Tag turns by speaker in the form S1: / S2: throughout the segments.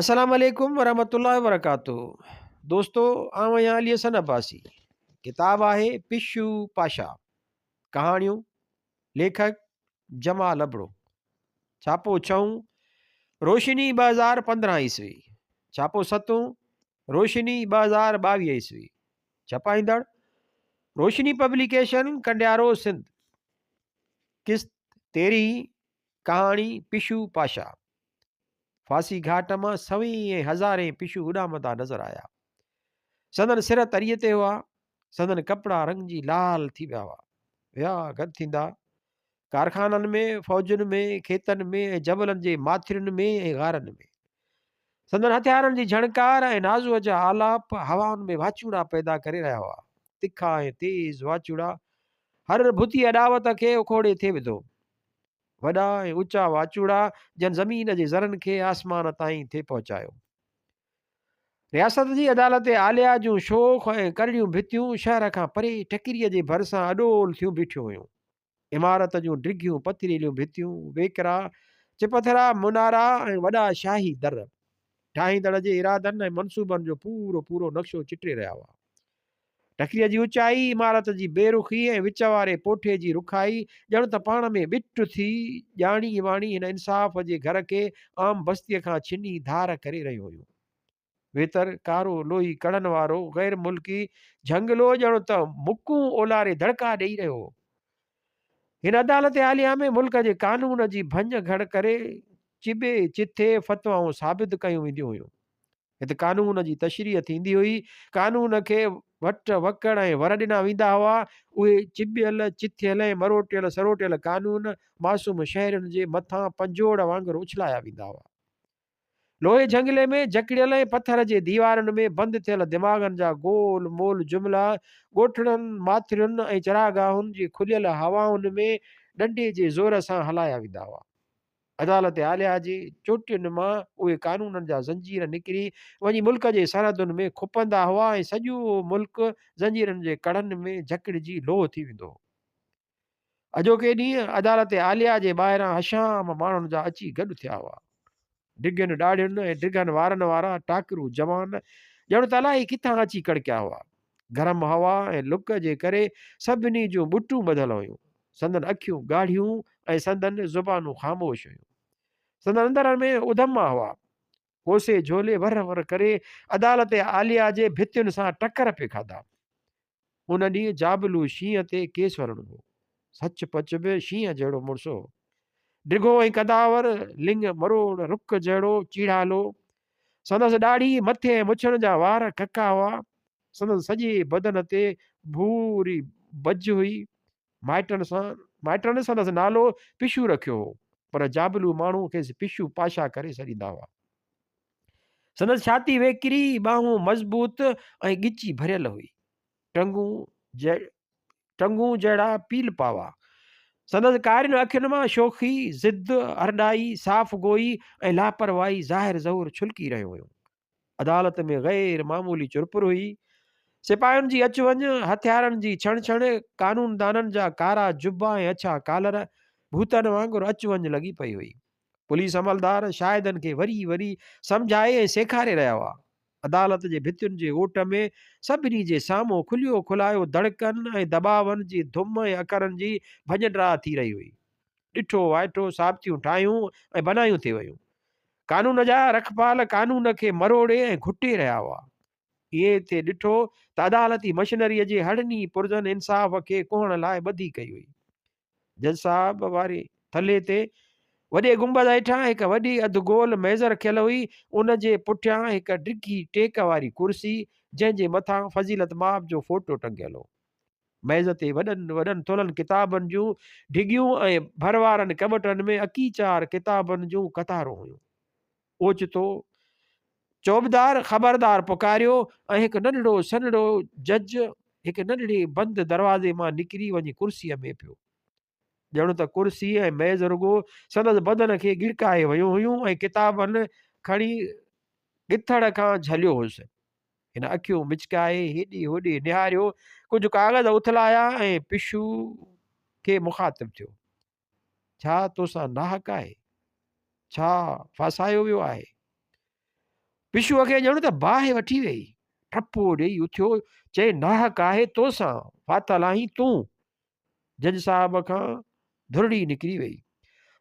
S1: السلام عليڪم ورحمة الله وبرڪاته دوستو آئون آهيان علي حسن عباسي ڪتاب آهي پشو پاشا ڪهاڻيون ليکڪ جمال ابڙو ڇاپو ڇهون روشني 2015 عيسوي ڇاپو ستون روشني 2022 عيسوي ڇپائيندڙ روشني پبليڪيشن ڪنڊيارو سنڌ قسط تيرهين ڪهاڻي پشو پاشا ڦاسي گهاٽ مان سوين ۽ هزارين پشو اڏامندا نظر آيا. سندن سر تريء تي هئا. سندن ڪپڙا رڱجي لال ٿي ويا هئا. ويا گڏ ٿيندا. ڪارخانن ۾، فوجن ۾، کيتن ۾ ۽ جبلن جي ماٿرين ۾ ۽ غارن ۾. سندن هٿيارن جي جهڻڪار ۽ نازوء جا آلاپ هوائن ۾ واچوڙا پيدا ڪري رهيا هئا. تکا ۽ تيز واچوڙا هر ڀتي اڏاوت کي اکوڙي ٿي وڌو. وڏا ۽ اوچا واچوڙا جن زمين جي ذرن کي آسمان تائين ٿي پهچايو. رياست جي عدالت عاليه جون شوخ ۽ ڪرڙيون ڀتيون شهر کان پري ٽڪريء جي ڀرسان اڏول ٿيون بيٺيون هيون. عمارت جون ڊگهيون پٿريليون ڀتيون، ويڪرا، چپٿرا منارا ۽ وڏا شاهي در، ٺاهيندڙ جي ارادن ۽ منصوبن جو پورو پورو نقشو چٽي رهيا هئا. ٽڪريء جي اوچائي، عمارت جي بي رخي ۽ وچ واري پوٺي جي رکائي ڄڻ ته پاڻ ۾ ٻٽ ٿي ڄاڻي واڻي هن انصاف جي گهر کي عام بستيء کان ڇني ڌار ڪري رهيون هيون. ويتر ڪارو لوهي ڪڙن وارو غير ملڪي جهنگلو ڄڻ ته مڪون اولاري دڙڪا ڏيئي رهيو هو. هن عدالت عاليه ۾ ملڪ جي قانون جي ڀڃ گهڙ ڪري چٻي چٿي فتوائون ثابت ڪيون وينديون هيون. هت قانون جي تشريح ٿيندي هئي، قانون کي وٽ وڪڙ ۽ ور ڏنا ويندا هئا، اهي چٻيل، چٿيل ۽ مروٽيل سروٽيل قانون معصوم شهرين جي مٿان پنجوڙ وانگر اڇلايا ويندا هئا. لوهي جهنگلي ۾ جڪڙيل ۽ پٿر جي ديوارن ۾ بند ٿيل دماغن جا گول مول جملا ڳوٺڙن، ماٿرين ۽ چراگاهن جي کليل هوائن ۾ ڏنڊي جي زور سان هلايا ويندا هئا. عدالت عاليه جي چوٽين مان اهي قانونن جا زنجير نڪري وڃي ملڪ جي سرحدن ۾ کپندا هئا ۽ سڄو ملڪ زنجيرن جي ڪڙن ۾ جڪڙجي لوهه ٿي ويندو هو. اڄوڪي ڏينهن عدالت عاليه جي ٻاهران هشام ماڻهن جا اچي گڏ ٿيا هئا. ڊگهين ڏاڙهين ۽ ڊگهن وارن وارا ٽاڪرو جوان ڄڻ ته الائي ڪٿان اچي ڪڙڪيا هئا. گرم هوا ۽ لڪ جي ڪري سڀني جون ٻٽون ٻڌل هيون. سندن اکيون ڳاڙهيون ۽ سندن زبانون خاموش هيون. سندن اندر ۾ اڌما هئا. ڪوسي جهولي ور ور ڪري عدالت عاليه جي ڀتين سان ٽڪر پئي کاڌا. ان ڏينهن جابلو شينهن تي ڪيس هلڻو هو. سچ پچ به شينهن جهڙو مڙس هو. ڊگهو ۽ قداور، لڱ مروڙ رڪ جهڙو چيڙهالو. سندس ڏاڙهي، مٿي ۽ مڇن جا وار ڪڪا هئا. سندس سڄي بدن تي ڀوري بج هئي. مائٽن سان مائٽن سندس نالو پشو رکيو هو، پر جابلو ماڻهو کيس پشو پاشا ڪري سڏيندا هئا. سندس ڇاتي ويڪري، ٻانهون مضبوط ۽ ڳچي ڀريل هئي. ٽنگون ٽنگون جهڙا پيل پاوا. سندس ڪارين اکين مان شوخي، ضد، ارڏائي، صاف گوئي ۽ لاپرواهي ظاهر ظهور ڇلڪي رهيون هيون. عدالت ۾ غير معمولي چرپر هئي. سپاهين جي اچ وڃ، هٿيارن جي ڇڻ ڇڻ، قانوندانن جا ڪارا جبا ۽ اڇا ڪالر ڀوتن وانگر اچ وڃ لڳي پئي هئي. پوليس عملدار شاهدن کي وري وري سمجهائي ۽ سيکاري رهيا هئا. عدالت جي ڀتين جي اوٽ ۾ سڀني جي سامهون کليو کلايو دڙڪن ۽ دٻاون جي ڌم ۽ اکرن جي ڀڃ ڊاهه ٿي رهي هئي. ڏٺو وائٺو ثابتيون ٺاهيون ۽ بنايون ٿي ويون. قانون جا رکپال قانون کي مروڙي ۽ گهٽي رهيا هئا. ائين ٿي ڏٺو ته عدالتي مشنريء جي هڙني پرزن انصاف کي ڪهڻ لاء ٻڌي ڪئي هئي. جج صاحب واري ٿلهي تي وڏي گنبذ هيٺان هڪ وڏي اڌ گول ميز رکيل هئي. ان جي پٺيان هڪ ڊگهي ٽيڪ واري ڪرسي، جنهن جي مٿان فضيلت مآب جو فوٽو ٽنگيل هو. ميز تي وڏن وڏن ٿلهن ڪتابن جون ڍڳيون ۽ ڀر وارن ڪٻٽن ۾ اڪيچار ڪتابن جون قطارون هيون. اوچتو چوبدار خبردار پڪاريو ۽ هڪ ننڍڙو سنهڙو جج هڪ ننڍڙي بند دروازي مان نڪري وڃي ڪرسيء ۾ پيو. ڄڻ ته ڪرسي ۽ ميز رڳو سندس بدن کي ڳڙڪائي ويون هيون ۽ ڪتابن کڻي ڳٿڙ کان جهليو هيس. هن اکيون مچڪائي هيڏي هوڏي نهاريو، ڪجهه ڪاغذ اٿلايا ۽ پشو کي مخاطب ٿيو. ڇا توسان ناحق آهي؟ ڇا ڦاسايو ويو آهي؟ پشوء کي ڄڻ ته باهه وٺي ويئي. ٺپو ڏيئي اٿيو، چئي، ناحق آهي توسان، ڦاٿل آهين تون. جج صاحب کان ڌرڙي نڪري ويئي.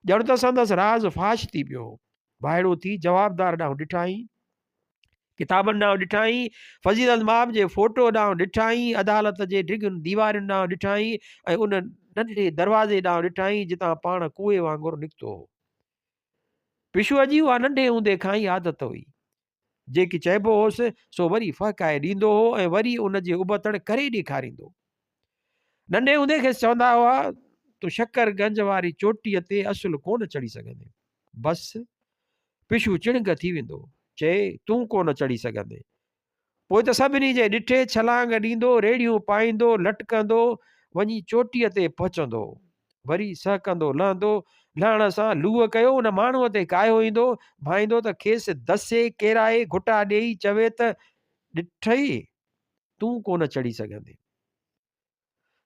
S1: ڄڻ ته سندس راز فاش ٿي پيو هو. وائڙو ٿي جوابدار ڏانهن ڏٺائين، ڪتابن ڏانهن ڏٺائين، فضيلت ماب جي فوٽو ڏانهن ڏٺائين، عدالت جي ڊگهين ديوارين ڏانهن ڏٺائين ۽ ان ننڍڙي دروازي ڏانهن ڏٺائين، جتان پاڻ ڪوئي وانگر نڪتو هو. پشوء جي اها ننڍي هوندي کان ئي عادت هئي. جيڪي چئبو هوس، سو وري ڦهڪائي ڏيندو هو ۽ وري ان جي ابتڙ ڪري ڏيکاريندو. ننڍي هوندي کيس چوندا هئا، تون شڪر گنج واري چوٽيء تي اصل ڪونه چڙهي سگهندين. بس، پشو چڻنگ ٿي ويندو. چئي، تون ڪونه چڙهي سگهندين. پوء ته سڀني جي ڏٺي ڇلانگ ڏيندو، ريڙهيون پائيندو، لٽڪندو، وڃي چوٽيء تي پهچندو هو. وري سهڪندو لهندو، لهڻ سان لوهه ڪيو ان ماڻهوء تي ڪاهيو ايندو، ڀائيندو ته کيس دسي ڪيرائي گهٽا ڏيئي چوي ته ڏٺئي، تون ڪونه چڙهي سگهندين.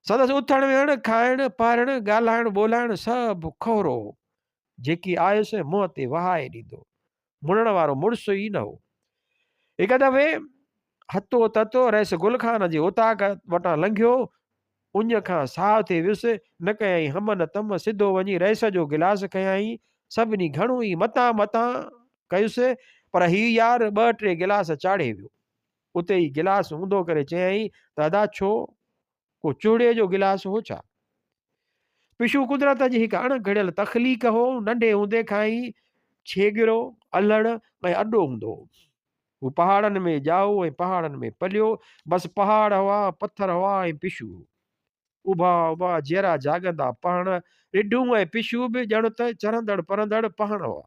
S1: سندس اٿڻ ويهڻ، کائڻ، پهرڻ، ڳالهائڻ ٻولهائڻ سڀ کهرو هو. جيڪي آيس منهن تي وهائي ڏيندو. مڙڻ وارو مڙس ئي نه هو. هڪ دفعي هتو تتو رئيس گل خان جي اوطاق وٽان لنگهيو. اڃ کان ساهه ٿي ويس. نه ڪيائين هم نه تم، سڌو وڃي رئيس جو گلاس کنيائين. سڀني گهڻو ئي متان متان ڪيس، پر هي يار ٻه ٽي گلاس چاڙهي ويو. اتي ئي گلاس اونڌو ڪري چيائين ته ادا ڇو ڪو چوڙي جو گلاس هو ڇا؟ پشو قدرت جي هڪ اڻ گهڙيل تخليق هو. ننڍي هوندي کان ئي ڇيڳرو، الهڙ ۽ ارڏو هوندو هو. هو پهاڙن ۾ ڄائو ۽ پهاڙن ۾ پليو. بس پهاڙ هئا، پٿر هئا ۽ پشو هو. اڀا اڀا جيئرا جاڳندا پهڻ، رڍون ۽ پشو به ڄڻ ته چرندڙ پرندڙ پهڻ هئا.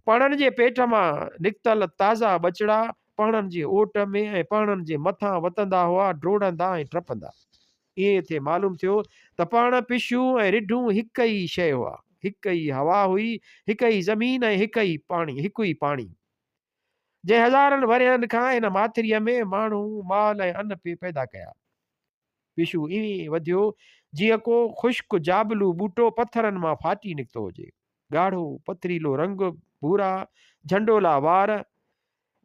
S1: پهڻن جي پيٽ مان نڪتل تازا ٻچڙا پهڻن جي اوٽ ۾ ۽ پهڻن جي مٿان وتندا هئا، ڊوڙندا ۽ ٽپندا. ائين ٿي معلوم ٿيو ته پهڻ، پشو ۽ رڍون هڪ ئي شيء هئا، هڪ ئي هوا هئي، هڪ ئي زمين ۽ هڪ ئي پاڻي، هڪ ئي پاڻي. جنهن هزارن ورهين کان هن ماٿريء ۾ ماڻهو، مال ۽ ان پئي پيدا ڪيا. پشو ائين وڌيو، جيئن ڪو خشڪ جابلو ٻوٽو پٿرن مان ڦاٽي نڪتو هجي. ڳاڙهو، پٿريلو رنگ، ڀورا، جهنڊولا وار.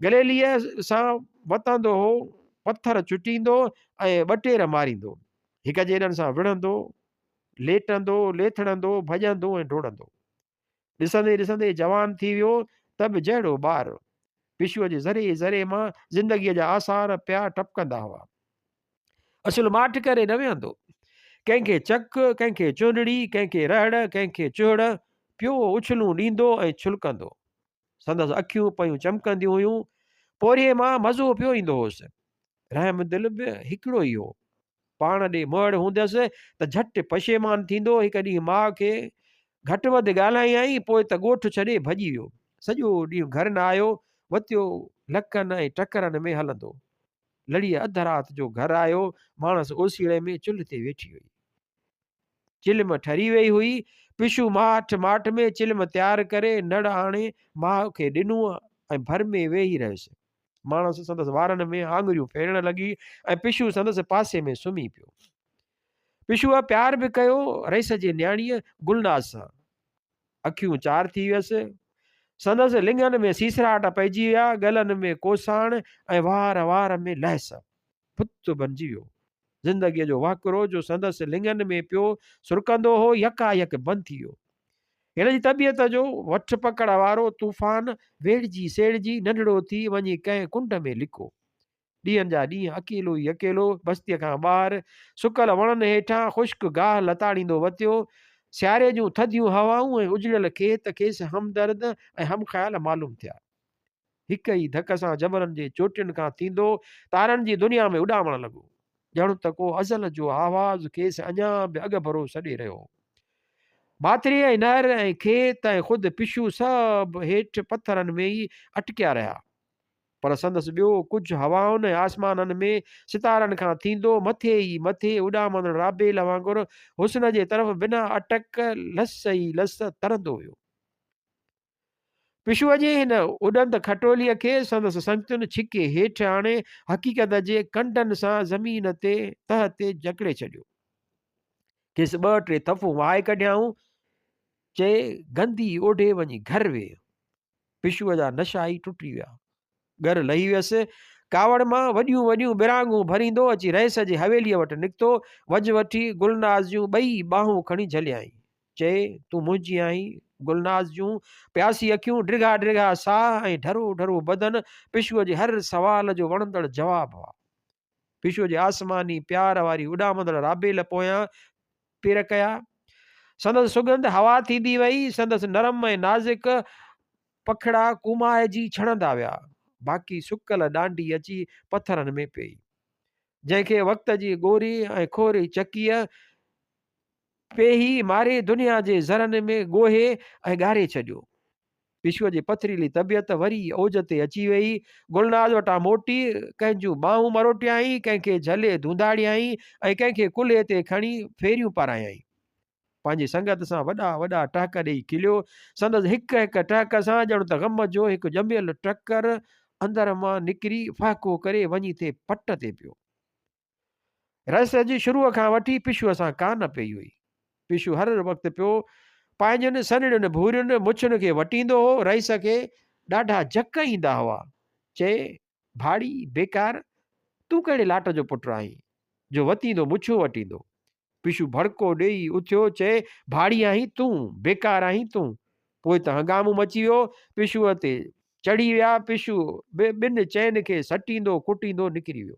S1: گليليء سان وتندو هو، پٿر چٽيندو ۽ ٻٽير ماريندو. هڪ جيڏن سان وڙهندو، ليٽندو، ليٿڙندو، ڀڄندو ۽ ڊوڙندو. ڏسندي ڏسندي جوان ٿي ويو ته به جهڙو ٻار. پشوء جي ذري ذري مان زندگيء جا آثار پيا ٽپڪندا هئا. اصل ماٺ ڪري نه ويهندو. ڪنهن کي چڪ، ڪنهن کي چونڊڙي، ڪنهن کي رهڙ، ڪنهن کي چهڙ، پيو اڇلون ڏيندو ۽ ڇلڪندو. سندس اکيون پيون چمڪنديون هيون. پورهيي مان مزو پيو ايندو هوس. رحم دل به هڪڙو ئي هو. پاڻ ڏي مهڙ هوندس ته جهٽ پشيمان ٿيندو. هڪ ڏينهن ماء کي گهٽ وڌ ڳالهايائين، پوء ته ڳوٺ ڇڏي ڀڄي ويو. سڄو ڏينهن گهر نه آيو. وتيو لڪن ۽ ٽڪرن ۾ هلندو. لڙيء اڌ رات جو گهر آيو، ماڻس اوسيئڙي ۾ چلهه تي ويٺي هئي. چلم ٺري ويئي هئي. پشو ماٺ ماٺ ۾ چلم تيار ڪري نڙ آڻي ماء کي ڏنو ۽ ڀر ۾ ويهي رهيس. ماڻس سندس وارن ۾ آڱريون ڦيرڻ لڳي ۽ پشو سندس پاسي ۾ سمهي پيو. پشوء پيار به ڪيو رئيس جي نياڻيء گلناز سان. اکيون چار ٿي ويس. سندس لڱن ۾ سيسراٽ پئجي ويا، ڳلن ۾ ڪوساڻ ۽ وار وار ۾ لهس. ڀت بنجي ويو. زندگيء جو وهڪرو جو سندس لڱن ۾ پيو سرڪندو هو، يڪايڪ بند ٿي ويو. هن جي طبيعت جو وٺ پڪڙ وارو طوفان ويڙهجي سيڙهجي ننڍڙو ٿي وڃي ڪنهن ڪنڊ ۾ لڪو. ڏينهن جا ڏينهن اڪيلو ئي اڪيلو بستيء کان ٻاهر سڪل وڻن هيٺان خشڪ گاهه لتاڙيندو وتيو. سياري جون ٿڌيون هوائون ۽ اجڙيل کيت کيس همدرد ۽ هم خيال معلوم ٿيا. هڪ ئي ڌڪ سان جبلن جي چوٽين کان ٿيندو تارن جي دنيا ۾ اڏامڻ لڳو. ڄڻ ته ڪو ازل جو آواز کيس اڃا به اڳڀرو سڏي رهيو هو. ماٿري ۽ نهر ۽ کيت ۽ خود پشو سڀ هيٺ پٿرن ۾ ئي اٽڪيا رهيا. پر سندس ٻيو ڪجهه هوائن ۽ آسمانن ۾ ستارن کان ٿيندو مٿي ئي مٿي اڏامندڙ رابيل وانگر حسن جي طرف بنا اٽڪ لس ئي لس ترندو ويو. پشوء جي هن اڏند کٽوليء کي سندس سنگتين ڇڪي هيٺ آڻي حقيقت جي ڪنڊن سان زمين تي تهه تي جڪڙي ڇڏيو. کيس ٻه ٽي ٿڦون وهائي ڪڍيائون. چئي گندي اوڍي وڃي گهر ويهه. پشوء جا نشا ئي ٽٽي ويا. ڳر لهي ويس. ڪاوڙ مان وڏيون وڏيون ٻرانگهون ڀريندو اچي رئيس جي حويليء وٽ نڪتو. وجهه وٺي گلناز جون ٻئي ٻانهون کڻي جهليائين. چئي، تون منهنجي آهين. گلناز جون پياسي اکيون، ڊگها ڊگها ساهه ۽ ڍرو ڍرو بدن پشوء جي هر سوال جو وڻندڙ جواب هئا. پشوء جي آسماني پيار واري اڏامندڙ رابيل پويان پير ڪيا. سندس سڳنڌ هوا ٿيندي وئي. سندس نرم ۽ نازڪ پکڙا ڪومائجي ڇڻندا ويا. باقي سڪل ڏانڊي اچي پٿرن ۾ پيئي. جنهن کي وقت جي ڳوري ۽ کوري چڪيء پيهي ماري دنيا جي ذرن ۾ ڳوهي ۽ ڳاري ڇڏيو. پشوء جي پٿريلي طبيعت وري اوج تي اچي ويئي. گلناز وٽان موٽي، ڪنهن جون ٻانهون مروٽيائين، ڪنهن کي جهلي ڌونڌاڙيائين ۽ ڪنهن کي ڪلهي تي کڻي ڦيريون پارايائين. پنهنجي سنگت سان وڏا وڏا ٽهڪ ڏيئي کليو. سندس هڪ هڪ ٽهڪ سان ڄڻ ته غم جو هڪ ڄميل ٽڪر اندر مان نڪري ڦهڪو ڪري وڃي ٿي پٽ تي پيو. رئيس جي شروع کان وٺي پشوء سان ڪا نه پئي هئي. پشو هر وقت پيو پنهنجين سنهڙين ڀورين مڇن کي وٽيندو هو. رئيس کي ڏاڍا جهڪ ايندا هئا. چئي، ڀاڙي، بيڪار، تون ڪهڙي لاٽ جو پٽ آهين، جو وتيندو مڇون وٽيندو. پشو ڀڙڪو ڏيئي اٿيو، چئي، ڀاڙي آهين تون، بيڪار آهين تون. پوء ته هنگامو مچي ويو. پشوء تي چڙهي ويا. پشو به ٻن چئن کي سٽيندو ڪٽيندو نڪري ويو.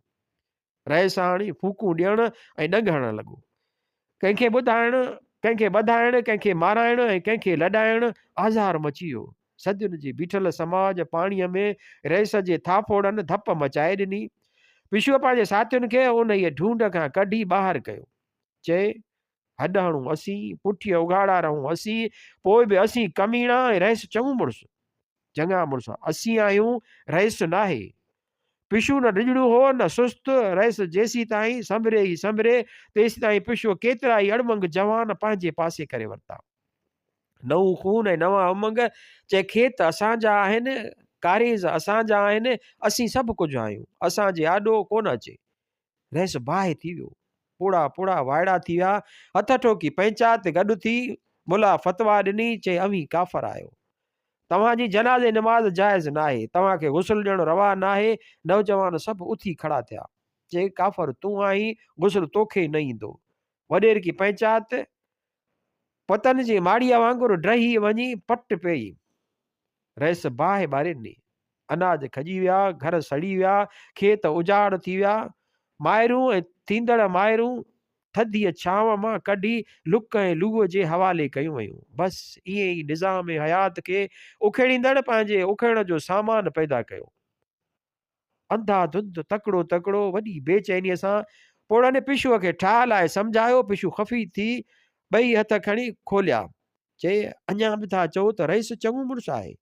S1: رئيساڻي ڦوڪون ڏيڻ ۽ ڏنگ هڻڻ لڳو. ڪنهن کي ٻڌائڻ، ڪنهن کي ٻڌائڻ، ڪنهن کي مارائڻ ۽ ڪنهن کي لڏائڻ، آزار مچي ويو. صدين جي بيٺل سماج پاڻيء ۾ رئيس جي ٿاڦوڙن ڌپ مچائي ڏني. پشوء پنهنجي ساٿين کي انهيء ڍونڍ کان ڪڍي ٻاهر ڪيو. چئي، هڏ هڻون اسين، پٺيء اگهاڙا رهون اسين، پوء به اسين ڪميڻا ۽ رئيس چڱو مڙس. چڱا مڙس اسين آهيون، رئيس ناهي. پشو نه ڊڄڻو هو نه سست، رئيس جيسيتائين سنڀري ئي سنڀري، تيسيتائين پشوء ڪيترائي اڙٻنگ جوان پنهنجي پاسي ڪري ورتا. نئون خون ۽ نوان امنگ، چئي کيت اسان جا آهن، ڪاريز اسان جا آهن، اسين سڀ ڪجهه آهيون، اسان جي آڏو ڪونه اچي. رئيس باهه ٿي ويو. پوڙها پوڙها وائڙا ٿي ويا. هٿ ٺوڪي پئنچات گڏ ٿي. ملا فتويٰ ڏني، چئي اوهين ڪافر آهيو. توهان جي جنازي نماز جائز ناهي. توهان کي غسل ڏيڻ روا ناهي. نوجوان سڀ اٿي کڙا ٿيا. چئي ڪافر تون آهين، غسل توکي نه ايندو. وڏيرڪي پئنچات پتن جي ماڙيء وانگر ڊهي وڃي پٽ پيئي. رئيس باهه ٻاري ڏني. اناج کڄي ويا، گهر سڙي ويا، کيت اجاڙ ٿي ويا. مائرون ۽ ٿيندڙ مائرون ٿڌيء ڇانو مان ڪڍي لڪ ۽ لوء جي حوالي ڪيون ويون. بس ائين ئي نظام حيات کي اکيڙيندڙ پنهنجي اکيڙڻ جو سامان پيدا ڪيو. انڌا ڌنڌ تڪڙو تڪڙو وڏي بي چينيء سان پوڙهن پشوء کي ٺاهه لاء سمجهايو. پشو خفي ٿي ٻئي هٿ کڻي کوليا. چي، اڃا به ٿا چئو ته رئيس چڱو مڙس آهي.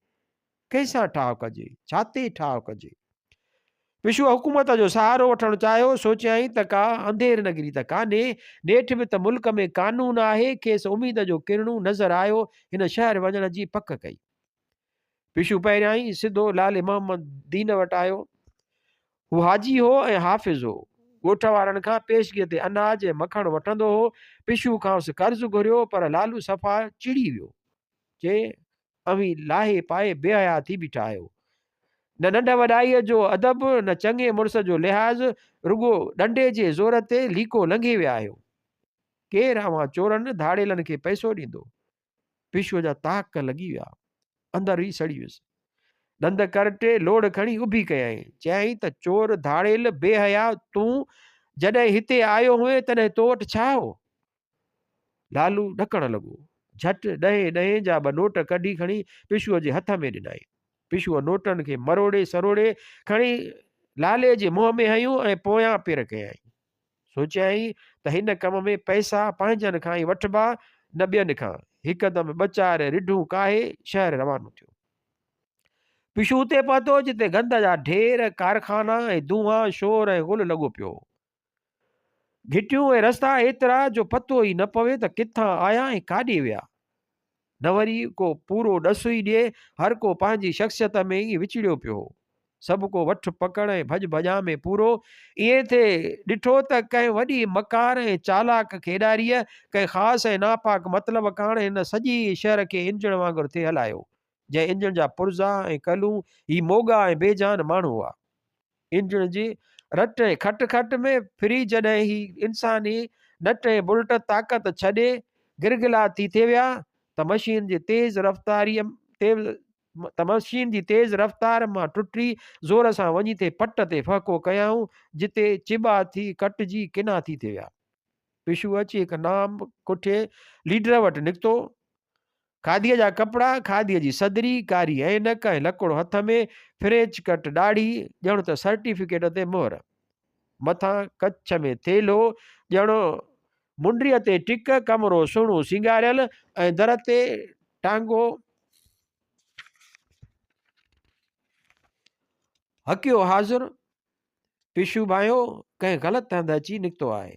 S1: ڪنهن سان ٺاهه ڪجي؟ ڇا تي ٺاهه ڪجي؟ پشوء حڪومت جو سهارو وٺڻ چاهيو. سوچيائين ته ڪا انڌير نگري ته ڪانهي. نيٺ به ته ملڪ ۾ قانون آهي. کيس اميد جو ڪرڻو نظر آيو. هن شهر وڃڻ جي پڪ ڪئي. پشو پهريائين سڌو لالي محمد دين وٽ آيو. هو حاجي هو ۽ حافظ هو. ڳوٺ وارن کان پيشگيء تي اناج ۽ مکڻ وٺندو هو. پشو کانئس قرض گهريو، پر لالو صفا چڙي ويو. چي، اوهين لاهي پائي بي حيا ٿي بيٺا آهيو. نه ننڍ وڏائيء جو ادب، نه چڱي مڙس جو لحاظ، رڳو ڏنڊي جي زور تي ليڪو لنگهي ويا آهيو. ڪير اوهان چورن ڌاڙيلن کي پئسو ڏيندو؟ پشوء جا طاق لڳي ويا. اندر ئي سڙي ويس. ڏند ڪرٽي لوڙهه کڻي اڀي ڪيائين. چيائين ته چور، ڌاڙيل، بي حيا، تون جڏهن هتي آيو هئين تڏهن تو وٽ ڇا هو؟ لالو ڏڪڻ لڳو. جهٽ ڏهين ڏهين جا ٻه نوٽ ڪڍي کڻي پشوء جي هٿ ۾ ڏنائين. پشوء نوٽن کي مروڙي سروڙي کڻي لالي جي منهن ۾ هنيو ۽ پويان پير ڪيائين. سوچيائين ته هن ڪم ۾ پئسا پنهنجن کان ئي وٺبا نه ٻين کان. هڪدم ٻه چار رڍون ڪاهي شهر روانو ٿيو. پشو اتي پهتو جتي گند جا ڍير، ڪارخانا ۽ دونهان، شور ۽ غل لڳو پيو هو. گهٽيون ۽ رستا ايترا جو پتو ئي نه پوي ته ڪٿان آيا ۽ ڪاڏي ويا. نه وري ڪو پورو ڏس ئي ڏئي، هر ڪو پنهنجي شخصيت ۾ ئي وچڙيو پيو هو. سڀ ڪو وٺ پڪڙ ۽ ڀڄ ڀڄان ۾ پورو. ائين ٿي ڏٺو ته ڪنهن وڏي مڪار ۽ چالاڪ کيڏاريء، ڪنهن خاص ۽ ناپاڪ مطلب ڪاڻ هن سڄي شهر کي انجڻ وانگر ٿي هلايو. جنهن انجڻ جا پرزا ۽ ڪلون، هي موڳا ۽ بي جان ماڻهو هئا. انجڻ جي رٽ ۽ کٽ کٽ ۾ ڦري جڏهن هي انساني نٽ ۽ بلٽ طاقت ڇڏي گرگلا ٿي ٿي ويا ته مشين جي تيز رفتاريء ته مشين جي تيز رفتار مان ٽٽي زور سان وڃي ٿي پٽ تي ڦهڪو ڪيائون جتي چٻا ٿي ڪٽجي ڪنا ٿي ٿي ويا. پشو اچي هڪ نام ڪٺي ليڊر وٽ نڪتو. کاڌيء جا ڪپڙا، کاڌيء جي صدري، ڪاري عينڪ ۽ لڪڙو هٿ ۾، فرينچ ڪٽ ڏاڙهي، ڄڻ ته سرٽيفڪيٽ تي مهر. مٿان ڪڇ ۾ ٿيلهو، ڄڻ منڊيء تي ٽڪ، ڪمرو سهڻو سينگاريل ۽ در تي ٽانگو هڪيو حاضر. پشو ڀانئيو ڪنهن غلط هنڌ اچي نڪتو آهي.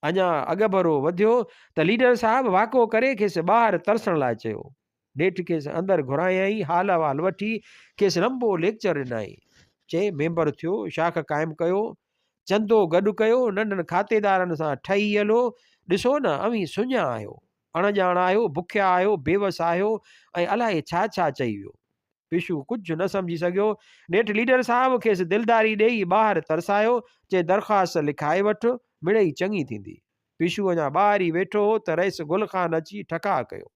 S1: اڃا اڳڀرو وڌيو ته ليڊر صاحب واڪو ڪري کيس ٻاهر ترسڻ لاء چيو. نيٺ کيس اندر گهرايائين، حال احوال وٺي کيس لنبو ليڪچر ڏنائين. چي ميمبر ٿيو، شاخ قائم ڪيو، چندو گڏ ڪيو، ننڍن کاتيدارن سان ٺهي هلو، ڏسو نه اوهين سڃا آهيو، اڻڄاڻ آهيو، بکيا آهيو، بيوس آهيو ۽ الائي ڇا ڇا چئي ويو. پشو ڪجهه نه سمجهي سگهيو. نيٺ ليڊر صاحب کيس دلداري ڏيئي ٻاهر ترسايو، چي درخواست لکائي وٺ، مڙئي چڱي ٿيندي. پشو اڃا ٻاهر ئي ويٺو هو ته رئيس گل خان اچي ٺڪاء ڪيو.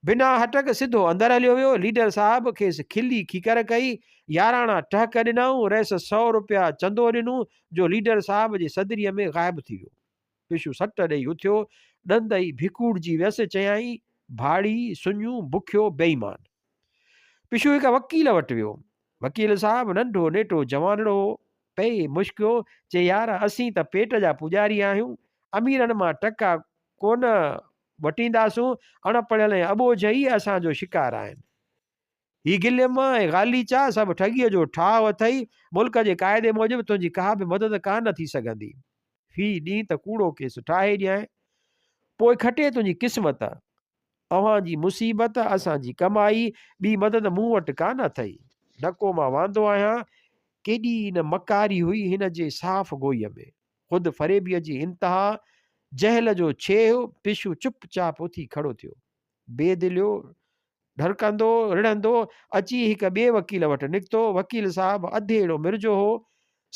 S1: بنا هٽڪ سڌو اندر هليو ويو. ليڊر صاحب کيس کلي کيڪر ڪئي. ياراڻا ٽهڪ ڏنائون. رئيس سئو روپيا چندو ڏنو، جو ليڊر صاحب جي صدريء ۾ غائب ٿي ويو. پشو سٽ ڏيئي اٿيو، ڏند ئي ڀڪوڙجي ويس، چيائين، ڀاڙي، سڃو، بکيو، بيايمان. پشو هڪ وڪيل وٽ ويو. وڪيل صاحب ننڍو نيٽو جوانڙو هو. پئي مشڪيو، چي يار اسين ته پيٽ جا پوڄاري آهيون، اميرن مان ٽڪا ڪونه وٽينداسون، اڻ پڙهيل ۽ اٻوجهه ئي اسان جو شڪار آهن. هي گليم ۽ غاليچا سڀ ٺڳيء جو ٺاهه اٿئي، ملڪ جي قاعدي موجب تنهنجي ڪا به مدد ڪا نه ٿي سگهندي. في ڏينهن ته ڪوڙو ڪيس ٺاهي ڏيانء، پوء کٽي تنهنجي قسمت. اوهان جي مصيبت اسان جي ڪمائي، ٻي مدد مون وٽ ڪا نه اٿئي. نڪو مان واندو آهيان. ڪيڏي نه مڪاري هئي هن جي صاف گوئيء ۾. خود فريبيء جي انتها، جهل جو ڇيهه. پشو چپ چاپ اٿي کڙو ٿيو. بي دليو، ڍرڪندو، رڙهندو، اچي هڪ ٻئي وڪيل وٽ نڪتو. وڪيل صاحب اڌيڙو مرجو هو.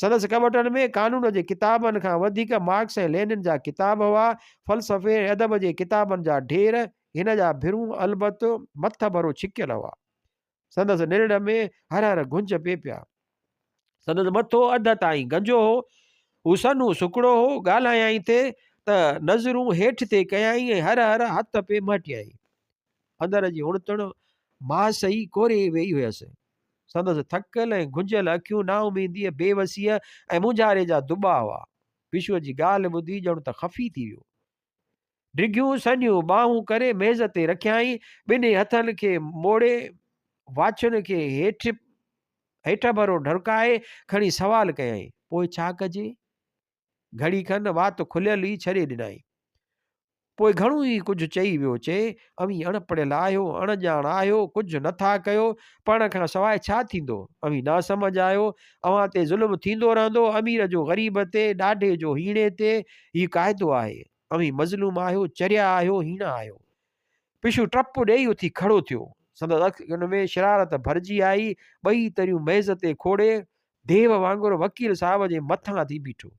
S1: سندس ڪٻٽن ۾ قانون جي ڪتابن کان وڌيڪ مارڪس ۽ لينن جا ڪتاب هئا. فلسفي ۽ ادب جي ڪتابن جا ڍير. هن جا ڀرون البت مٿڀرو ڇڪيل هئا. سندس نرڙ ۾ هر هر گهنج پئي پيا. سندس مٿو اڌ تائين گنجو هو. هو سنهو سڪڙو هو. ڳالهايائين ٿي ته نظرون هيٺ ٿي ڪيائين ۽ هر هر هٿ پئي مهٽيائين. اندر جي اڻتڻ ماس ئي ڪوري ويئي هيس. سندس ٿڪل ۽ گهنجيل اکيون نااميديء، بيوسيء ۽ مونجهاري جا دٻا هئا. پشوء جي ڳالهه ٻڌي ڄڻ ته خفي ٿي ويو. ڊگهيون سنهيون ٻانهون ڪري ميز تي رکيائين. ٻنهي هٿن کي موڙي واڇن کي هيٺ هيٺڀرو ڍرڪائي کڻي سوال ڪيائين، پوء ڇا ڪجي؟ گهڙي کن وات کليل ئي ڇڏي ڏنائين. پوء گهڻو ئي ڪجهه چئي ويو، چي، اوهين اڻ پڙهيل آهيو، اڻ ڄاڻ آهيو، ڪجهه نه ٿا ڪيو، پڙهڻ کان سواء ڇا ٿيندو؟ اوهين ناسمجهه آهيو، اوهان تي ظلم ٿيندو رهندو، امير جو غريب تي، ڏاڍي جو هيڻي تي، هي قاعدو آهي. اوهين مظلوم آهيو، چريا آهيو، هيڻا آهيو. پشو ٽپ ڏيئي اٿي کڙو ٿيو. سندس اکين ۾ شرارت ڀرجي آئي. ٻئي تريون ميز تي کوڙي، ديو وانگر وڪيل صاحب جي مٿان ٿي بيٺو.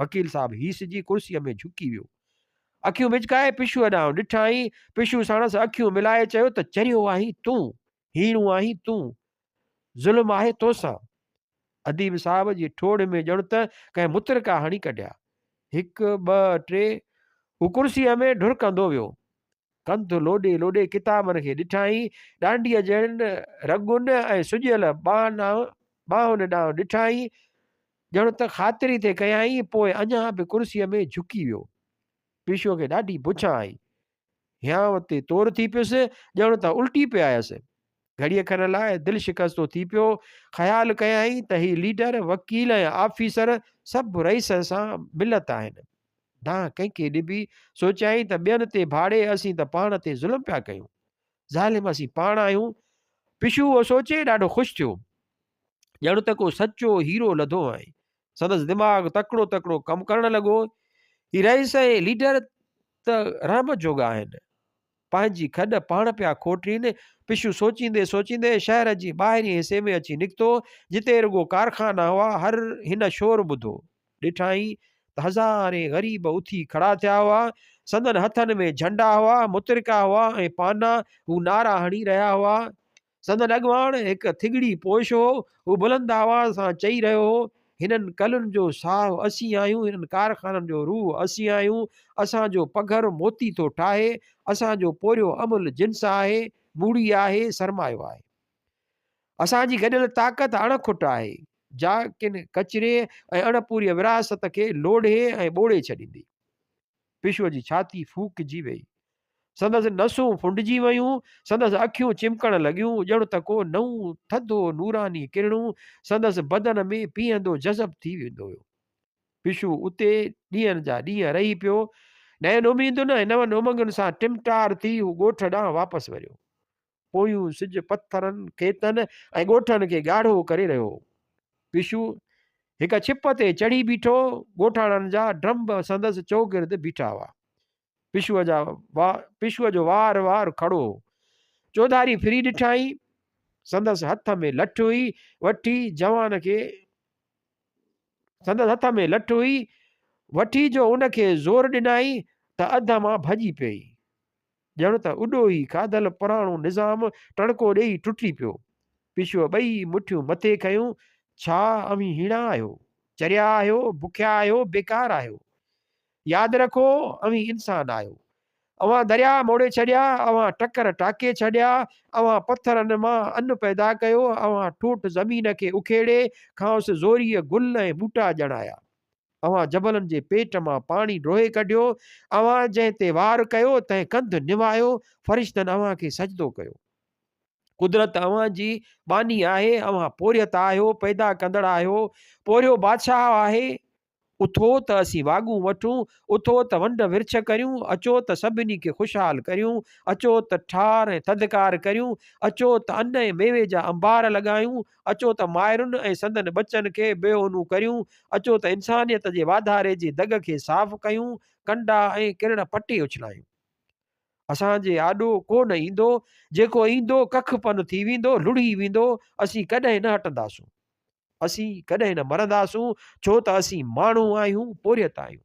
S1: وڪيل صاحب هيسجي ڪرسيء ۾ جهڪي ويو. اکيون مچڪائي پشوء ڏانهن ڏٺائين. پشو ساڻس اکيون ملائي چيو ته چريو آهين تون، هيڻو آهين تون، ظلم آهي توسان. اديب صاحب جي ٺوڙهه ۾ ڄڻ ته ڪنهن مترڪا هڻي ڪڍيا. هڪ، ٻه، ٽي، هو ڪرسيء ۾ ڍرڪندو ويو. ڪنڌ لوڏي لوڏي ڪتابن کي ڏٺائين. ڏانڊيء جهڙين رڳن ۽ سڄيل ٻانهن ڏانهن ڏٺائين. ڄڻ ته خاطري ٿي ڪيائين، پوء اڃا به ڪرسيء ۾ جهڪي ويو. پيشوء کي ڏاڍي بڇان آئي. هيانء تي تور ٿي پيس، ڄڻ ته الٽي پئي آيس. گهڙيء کن لاء دل شڪستو ٿي پيو. خيال ڪيائين ته هي ليڊر، وڪيل ۽ آفيسر سڀ رئيس سان ملت آهن. دانهن ڪنهن کي ڏبي؟ سوچيائين ته ٻين تي ڀاڙي اسين ته پاڻ تي ظلم پيا ڪيون. ظالم اسين پاڻ آهيون. پشو اهو سوچي ڏاڍو خوش ٿيو. ڄڻ ته ڪو سچو هيرو لڌو هئائين. سندس دماغ تڪڙو تڪڙو ڪم ڪرڻ لڳو. هي رئيس ۽ ليڊر ته رحم جوڳا آهن. پنهنجي کڏ پاڻ پيا کوٽين. پشو سوچيندي سوچيندي شهر جي ٻاهرين حصي ۾ اچي نڪتو، جتي رڳو ڪارخانا هئا. هر هن شور ٻڌو. ڏٺائين ته هزارين غريب اٿي کڙا ٿيا هئا. سندن هٿن ۾ جهنڊا هئا، مترڪا هئا ۽ پانا. هو نعرا هڻي رهيا هئا. سندن اڳواڻ هڪ ٿڳڙي پوش هو. هو بلند آواز سان چئي رهيو هو، هنن ڪلن جو ساهه اسين آهيون، هنن ڪارخانن جو روح اسين آهيون، اسان جو پگهر موتي ٿو ٺاهي، اسان جو پورهيو املهه جنس آهي، موڙي آهي، سرمايو آهي. اسان جي گڏيل طاقت اڻ کٽ آهي، جا ڪن ڪچري ۽ اڻپوريء ورهاست کي لوڙهي ۽ ٻوڙي ڇڏيندي. پشوء جي ڇاتي ڦوڪجي ويئي. سندس نسون ڦنڊجي ويون، سندس اکيون چمڪڻ لڳيون، ڄڻ ته ڪو نئون ٿڌو نوراني ڪرڻو سندس بدن ۾ پيهندو جذب ٿي ويندو هيو. پشو اتي ڏينهن جا ڏينهن رهي پيو. نين اميدن ۽ نون امنگن سان ٽمٽار ٿي هو ڳوٺ ڏانهن واپس وريو. پويون سج پٿرن، کيتن ۽ ڳوٺن کي ڳاڙهو ڪري رهيو هو. پشو هڪ ڇپ تي چڙهي بيٺو، ڳوٺاڻن جا ڊرنب سندس چوگرد بيٺا هئا. پشوء جا پشوء جو وار وار کڙو هو. چوڌاري ڦري ڏٺائين. سندس هٿ ۾ لٺ هئي. وٺي جوان کي سندس هٿ ۾ لٺ هئي. وٺي جو ان کي زور ڏنائين ته اڌ مان ڀڄي پيئي. ڄڻ ته اڏوهي کاڌل پراڻو نظام ٽڙڪو ڏيئي ٽٽي پيو. پشوء ٻئي مٺيون مٿي کنيون، ڇا اوهين هيڻا آهيو؟ چريا آهيو؟ بکيا آهيو؟ بيڪار آهيو؟ ياد رکو، اوهين انسان آهيو. اوهان درياء موڙي ڇڏيا، اوهان ٽڪر ٽاڪي ڇڏيا، اوهان پٿرن مان ان پيدا ڪيو، اوهان ٺوٺ زمين کي اکيڙي کانئس زوريء گل ۽ ٻوٽا ڄڻايا. اوهان جبلن جي پيٽ مان پاڻي ڊوهي ڪڍيو، اوهان جنهن تي وار ڪيو، تنهن ڪنڌ نوايو، فرشتن اوهان کي سجدو ڪيو. قدرت اوهان جي ٻانهي آهي، اوهان پورهيت آهيو، پيدا ڪندڙ آهيو، پورهيو بادشاهه آهي، اٿو ته اسين واڳون وٺون، اٿو ته ونڊ ورڇ ڪريون، اچو ته سڀني کي خوشحال ڪريون، اچو ته ٺار ۽ ٿڌڪار ڪريون، اچو ته ان ۽ ميوي جا انبار لڳايون، اچو ته مائرن ۽ سندن ٻچن کي بي اونو ڪريون، اچو ته انسانيت جي واڌاري جي دڳ کي صاف ڪيون، ڪنڊا ۽ ڪرڙ پٽي اڇلايون. اسان جي آڏو ڪو نه ايندو، جيڪو ايندو ڪک پن ٿي ويندو، لڙهي ويندو، اسين ڪڏهن نه هٽنداسون. اسين ڪڏهن نه مرنداسون، ڇو ته اسين ماڻهو آهيون، پورهيت آهيون.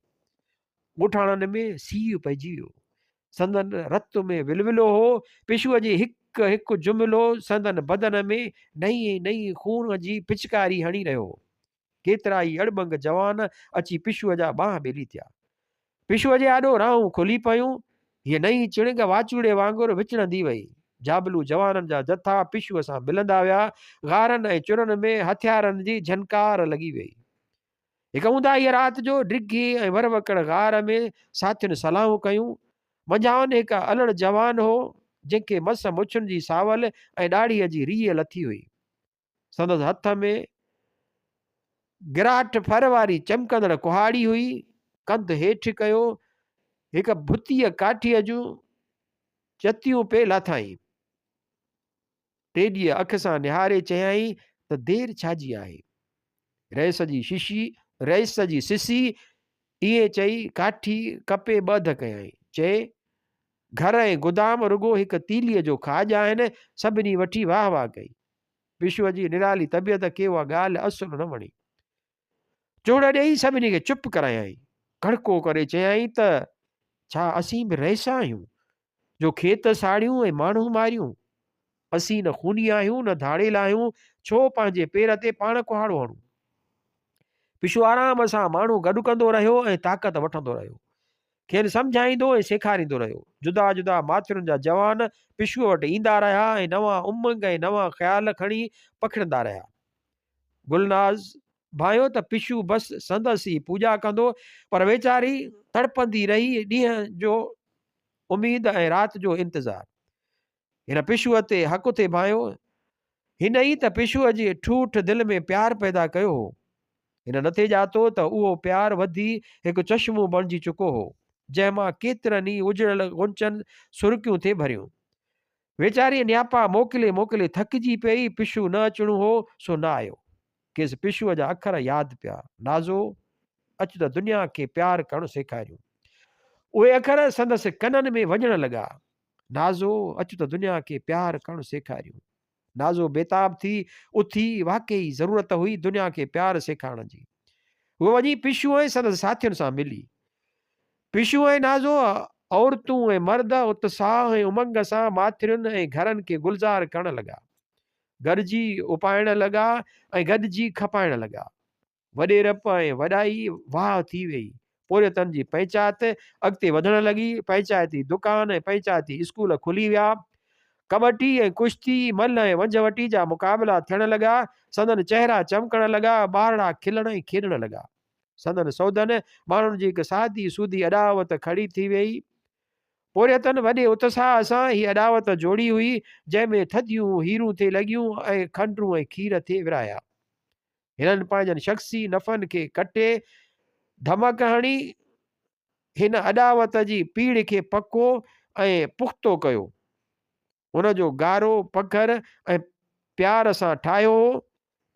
S1: ڳوٺاڻن ۾ سيء پئجي ويو. سندن رت ۾ ولولو هو. پشوء جي هڪ هڪ جملو سندن بدن ۾ نئين نئين خون جي پچڪاري هڻي رهيو هو. ڪيترائي اڙٻنگ جوان اچي پشوء جا ٻانهن ٻيلي ٿيا. پشوء جي آڏو راهون کلي پيون. هيء نئين چڻنگ واچوڙي وانگر وچڙندي وئي. جابلو جوانن جا جٿا پشوء سان ملندا ويا. غارن ۽ چرن ۾ هٿيارن جي جهنڪار لڳي ويئي. هڪ اونداهيء رات جو ڊگهي ۽ ور وڪڙ غار ۾ ساٿين صلاحون ڪيون. منجهائن هڪ الڙ جوان هو، جنهن کي مس مڇن جي ساول ۽ ڏاڙهيء جي ريهه لٿي هئي. سندس هٿ ۾ گراٺ ڦر واري چمڪندڙ ڪهاڙي هئي. ڪنڌ هيٺ ڪيو، هڪ ڀتيء ڪاٺيء جون چتيون پئي لاٿائين. ٽيڏيء اک سان نهاري چيائين ته دير ڇا جي آهي؟ رئيس جي شيشي، رئيس جي سسي، ائين چئي ڪاٺي ڪپي ٻه اڌ ڪيائين. چي، گهر ۽ گدام رڳو هڪ تيليء جو کاڄ آهن. سڀني وٺي واهه واهه ڪئي. پشوء جي نرالي طبيعت کي اها ڳالهه اصل نه وڻي. چوڙ ڏيئي سڀني کي چپ ڪرايائين. ڪڙڪو ڪري چيائين ته، ڇا اسين به رئيس آهيون، جو کيت ساڙيون ۽ ماڻهو ماريون؟ اسين نه خوني آهيون نه ڌاڙيل آهيون، ڇو پنهنجي پير تي پاڻ ڪهاڙو هڻون؟ پشو آرام سان ماڻهو گڏ ڪندو رهيو ۽ طاقت وٺندو رهيو. کين سمجهائيندو ۽ سيکاريندو رهيو. جدا جدا ماٿرين جا جوان پشوء وٽ ايندا رهيا ۽ نوان امنگ ۽ نوان خيال کڻي پکڙندا رهيا. گلناز ڀانيو ته پشو بس سندس ئي پوڄا ڪندو، پر ويچاري تڙپندي رهي ڏينهن جو اميد ۽ رات جو انتظار. هن پشوء تي حق ٿي ڀانيو. هن ئي ته پشوء جي ٺوٺ دل ۾ پيار پيدا ڪيو هو. هن نٿي ڄاتو ته اهو پيار وڌي هڪ چشمو بڻجي چڪو هو، جنهن مان ڪيترن ئي اجڙيل غنچن سرڪيون ٿي ڀريون. ويچاريء نياپا موڪلي موڪلي ٿڪجي پيئي، پشو نه اچڻو هو، سو نه آيو. کيس پشوء جا اکر ياد پيا، نازو، اچ ته دنيا کي پيار ڪرڻ سيکاريون. اهي اکر سندس ڪنن ۾ وڄڻ لڳا. نازو، اچ ته دنيا کي پيار ڪرڻ سيکاريون. نازو بيتاب ٿي اٿي، واقعي ضرورت هئي دنيا کي پيار سيکارڻ جي. هوء وڃي پشو ۽ سندس ساٿين سان ملي. پشو ۽ نازو عورتون ۽ مرد اتساهه ۽ امنگ سان ماٿرين ۽ گهرن کي گلزار ڪرڻ لڳا. گڏجي اپائڻ لڳا ۽ گڏجي کپائڻ لڳا. وڏيرپ ۽ وڏائي واهه ٿي ويئي. پورهيتن جي پئنچات اڳتي وڌڻ لڳي. پئنچائتي دڪان ۽ پئنچائتي اسڪول کلي ويا. ڪٻٽي ۽ ڪشتي، ملهه ۽ ونجهه وٽي جا مقابلا ٿيڻ لڳا. سندن چهرا چمڪڻ لڳا. ٻارڙا کلڻ ۽ کيڏڻ لڳا. سندن سودن ماڻهن جي هڪ سادي سودي اڏاوت کڙي ٿي ويئي. پورهيتن وڏي اتساهه سان هي اڏاوت جوڙي هئي، جنهن ۾ ٿڌيون هيرون ٿي لڳيون ۽ کنڊون ۽ کير ٿي ورهايا. هنن پنهنجن شخصي نفعن کي ڪٽي ڌمڪ هڻي هن اڏاوت جي پيڙهه کي پڪو ۽ پختو ڪيو. ان جو گارو پگهر ۽ پيار سان ٺاهيو هو.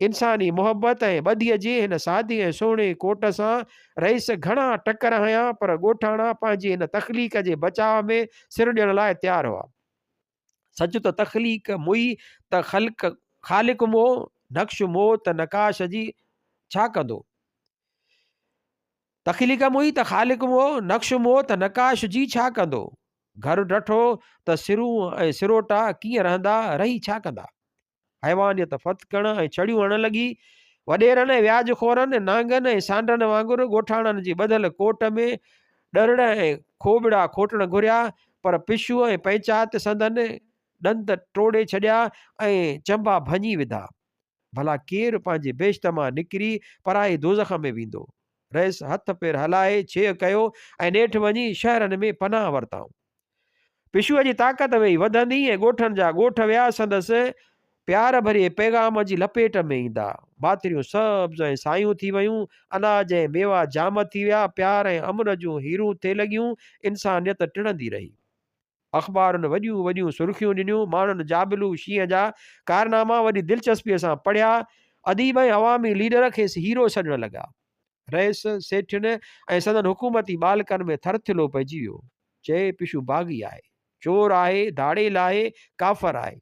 S1: انساني محبت ۽ ٻڌيء جي هن سادي ۽ سهڻي ڪوٽ سان رئيس گهڻا ٽڪر هنيا پر ڳوٺاڻا پنهنجي هن تخليق جي بچاء ۾ سر ڏيڻ لاء تيار هئا. سچ ته تخليق موئي ته خلق خالق مئو، نقش مئو ته نقاش جي ڇا ڪندو؟ تخليق موئي ته خالق مئو، نقش مئو ته نقاش جي ڇا ڪندو؟ گهر ڊٺو ته سرون ۽ سروٽا ڪيئن رهندا، رهي ڇا ڪندا؟ حيوانيت ڦٿڪڻ ۽ ڇڙيون هڻڻ لڳي. وڏيرن ۽ وياج خورن، نانگن ۽ سانڊن وانگر ڳوٺاڻن جي ٻڌل ڪوٽ ۾ ڏرڙ ۽ کوٻڙا کوٽڻ گهريا، پر پشو ۽ پئنچات سندن ڏند ٽوڙي ڇڏيا ۽ چنبا ڀڃي وڌا. ڀلا ڪير پنهنجي بهشت مان نڪري پرائي دوزخ ۾ ويندو؟ رئيس هٿ پير هلائي ڇيهه ڪيو ۽ نيٺ وڃي شهرن ۾ پناهه ورتائون. پشوء جي طاقت ويئي وڌندي ۽ ڳوٺن جا ڳوٺ ويا سندس پيار ڀريي پيغام جي لپيٽ ۾ ايندا. ماٿريون سبز ۽ سايون ٿي ويون، اناج ۽ ميوا جام ٿي ويا، پيار ۽ امن جون هيرون ٿي لڳيون، انسانيت ٽڙندي رهي. اخبارن وڏيون وڏيون سرخيون ڏنيون، ماڻهن جابلو شينهن جا ڪارناما وڏي دلچسپيء سان پڙهيا، اديب ۽ عوامي ليڊر کيس هيرو سڏڻ لڳا. رئيس، سيٺين ۽ سندن حڪومتي ٻالڪن ۾ ٿرٿلو پئجي ويو. چئي، پشو باغي آهي، چور آهي، ڌاڙيل آهي، ڪافر آهي.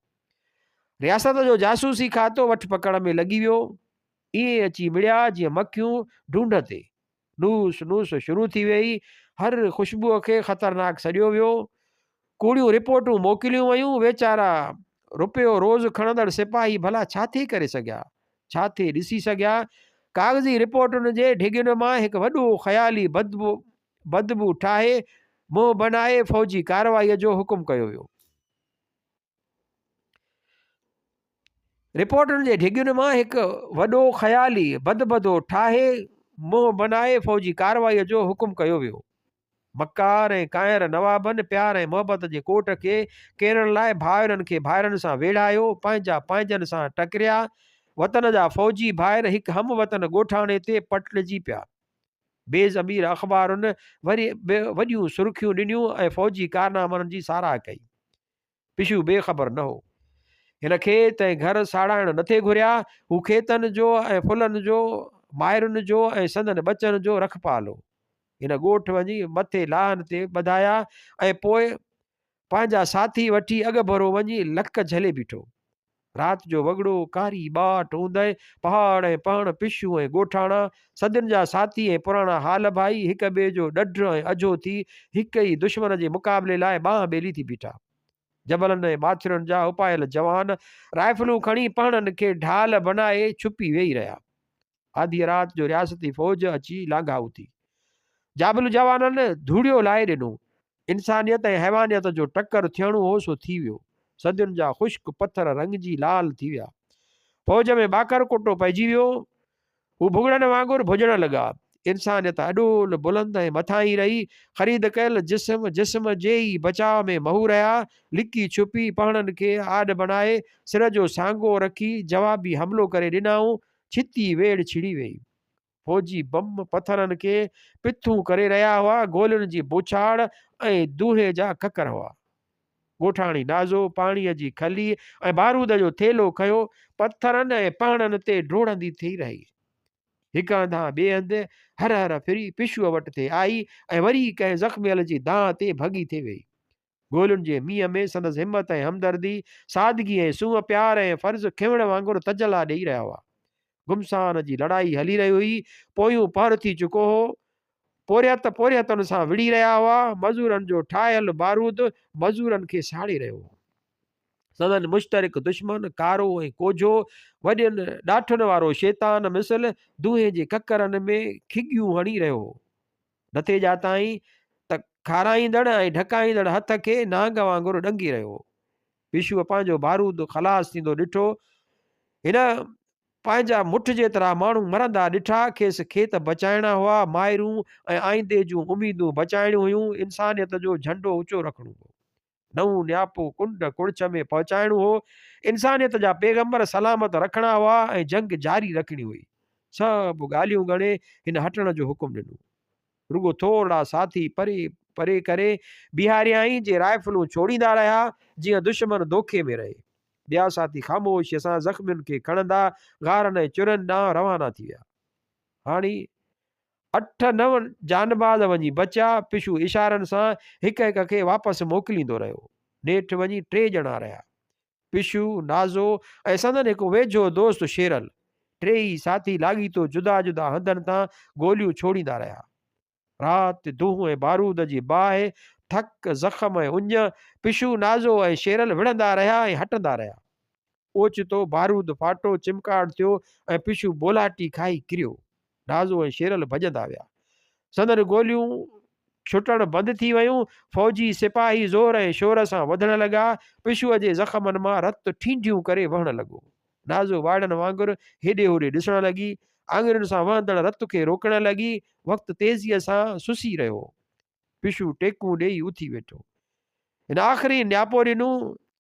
S1: رياست جو جاسوسي کاتو وٺ پڪڙ ۾ لڳي ويو. ائين اچي مڙيا جيئن مکيون ڍونڍ تي. نوس نوس شروع ٿي ويئي. هر خوشبوء کي خطرناڪ سڏيو ويو. ڪوڙيون رپورٽون موڪليون ويون. ويچارا رپيو روز کڻندڙ سپاهي ڀلا ڇا ٿي ڪري سگهيا؟ ڇا ٿي ڏسي سگهيا؟ ڪاغذي رپورٽن جي ڍڳين مان هڪ وڏو خيالي بدبو ٺاهي، منهن بنائي فوجي ڪارروائيء جو حڪم ڪيو ويو. رپورٽن جي ڍڳين مان هڪ وڏو خيالي بدبدو ٺاهي، منهن بنائي فوجي ڪارروائيء جو حڪم ڪيو ويو. مڪار ۽ ڪانئر نوابن پيار ۽ محبت جي ڪوٽ کي ڪيرڻ لاء ڀائرن کي ڀائرن سان ويڙهايو، پنهنجا پنهنجن سان ٽڪريا. وطن جا فوجي ڀائر هڪ هم وطن ڳوٺاڻي تي پٽجي پيا. بي ضمير اخبارن وري به وڏيون سرخيون ڏنيون ۽ فوجي ڪارنامن جي ساراهه ڪئي. پشو بي خبر نه هو. هن کيت ۽ گهر ساڙائڻ نه ٿي گهريا. هو کيتن جو ۽ ڦلن جو، مائرن جو ۽ سندن ٻچن جو رکپال هو. هن ڳوٺ وڃي مٿي لاهن تي ٻڌايا ۽ پوء پنهنجا ساٿي وٺي اڳڀرو وڃي لڪ جهلي بيٺو. رات جو وڳڙو، ڪاري ٻاٽ، اوندهه، پهاڙ ۽ پهڻ، پشو ۽ ڳوٺاڻا، صدين جا ساٿي ۽ پراڻا حال ڀائي، هڪ ٻئي جو ڏڍ ۽ اجهو ٿي، هڪ ئي دشمن جي مقابلي لاء ٻانهن ٻيلي ٿي بيٺا. جبلن ۽ ماٿرين جا اپايل جوان، رائفلون کڻي پهڻن کي ڍال بنائي ڇپي ويهي رهيا. آڌيء رات جو رياستي فوج اچي لانگهائو ٿي. جابلو جوانن ڌوڙيو لائي ڏنو. انسانيت ۽ حيوانيت جو ٽڪر ٿيڻو هو سو ٿي ويو. صدين جا خشڪ پٿر رڱجي لال ٿي ويا. فوج ۾ ٻاڪر ڪوٽو پئجي ويو. هو ڀڳڙن وانگر ڀڄڻ لڳا. انسانيت اڏول، بلند ۽ مٿاهين رهي. خريد ڪيل جسم، جسم جي ئي بچاء ۾ مهو رهيا. لڪي ڇپي، پهڻن کي آڏ بڻائي، سر جو سانگو رکي، جوابي حملو ڪري ڏنائون. ڇتي ويڙهه ڇڙي ويئي. فوجي بم پٿرن کي پٿون ڪري رهيا هئا، گولين جي بوڇاڙ ۽ دونهين جا ڪڪر هئا. ڳوٺاڻي نازو پاڻيء جي کلي ۽ بارود جو ٿيلهو کنيو پٿرن ۽ پهڻن تي ڊوڙندي ٿي رهي. هڪ هنڌان ٻئي هنڌ هر هر ڦري پشوء وٽ ٿي آئي ۽ وري ڪنهن زخميل جي دانهن تي ڀڳي ٿي ويئي. گولين جي مينهن ۾ سندس همت ۽ همدردي، سادگي ۽ سونهن، پيار ۽ فرض کنوڻ وانگر تجلا ڏيئي رهيا هئا. گمسان جي لڙائي هلي رهي هئي. پويون پهر ٿي چڪو هو. پورهيت پورهيتن سان وڙهي رهيا هئا. مزورن جو ٺاهيل بارود مزورن کي ساڙي رهيو هو. سندن مشترڪ دشمن ڪارو ۽ ڪوجهو، وڏين ڏاٺن وارو شيطان مثل دونهين جي ڪڪرن ۾ کڳيون هڻي رهيو هو. نٿي ڄاتائين ته کارائيندڙ ۽ ڍڪائيندڙ هٿ کي نانگ وانگر ڏنگي رهيو هو. پشوء پنهنجو بارود خلاص ٿيندو ڏٺو. هن پنهنجا مٺ جيترا ماڻهو مرندا ڏٺا. کيس کيت بچائڻا هئا، مائرون ۽ آئيندي جون اميدون بچائڻيون هيون، انسانيت جو جهنڊو اوچو رکڻو هو. نئون نياپو ڪنڊ ڪڙڇ ۾ پهچائڻو هو، انسانيت جا پيغمبر سلامت رکڻا هئا ۽ جنگ جاري رکڻي هئي. سڀ ڳالهيون ڳڻي هن هٽڻ جو حڪم ڏنو. رڳو ٿورڙا ساٿي پري پري ڪري بيهاريائين، جي رائفلون ڇوڙيندا رهيا، جيئن دشمن دوکي ۾ رهي. ٻيا ساٿي خاموشيء سان زخمين کي کڻندا غارن ۽ چرين ڏانهن روانا ٿي ويا. هاڻي اٺ نو جانباز وڃي بچيا. پشو اشارن سان هڪ هڪ کي واپس موڪليندو رهيو. نيٺ وڃي ٽي ڄڻا رهيا. پشو، نازو ۽ سندن هڪ ويجهو دوست شيرل. ٽيئي ساٿي لاڳيتو جدا جدا هنڌن تان گوليون ڇوڙيندا رهيا. رات دونهون ۽ بارود جي باهه، ٿڪ، زخم ۽ اڃ، پشو، نازو ۽ شيرل وڙهندا رهيا ۽ هٽندا رهيا. اوچتو بارود ڦاٽو، چمڪاٽ ٿيو ۽ پشو بولاٽي کائي ڪريو. نازو ۽ شيرل ڀڄندا ويا. سندن گوليون ڇٽڻ بند ٿي ويون. فوجي سپاهي زور ۽ شور سان وڌڻ لڳا. پشوء جي زخمن مان رت ٺينڍيون ڪري وهڻ لڳو. نازو واڙن وانگر هيڏي هوڏي ڏسڻ لڳي. آڱرين سان وهندڙ رت کي روڪڻ لڳي. وقت تيزيء سان سسي رهيو هو. پشو ٽيڪون ڏيئي اٿي ويٺو. هن آخرين نياپو ڏنو،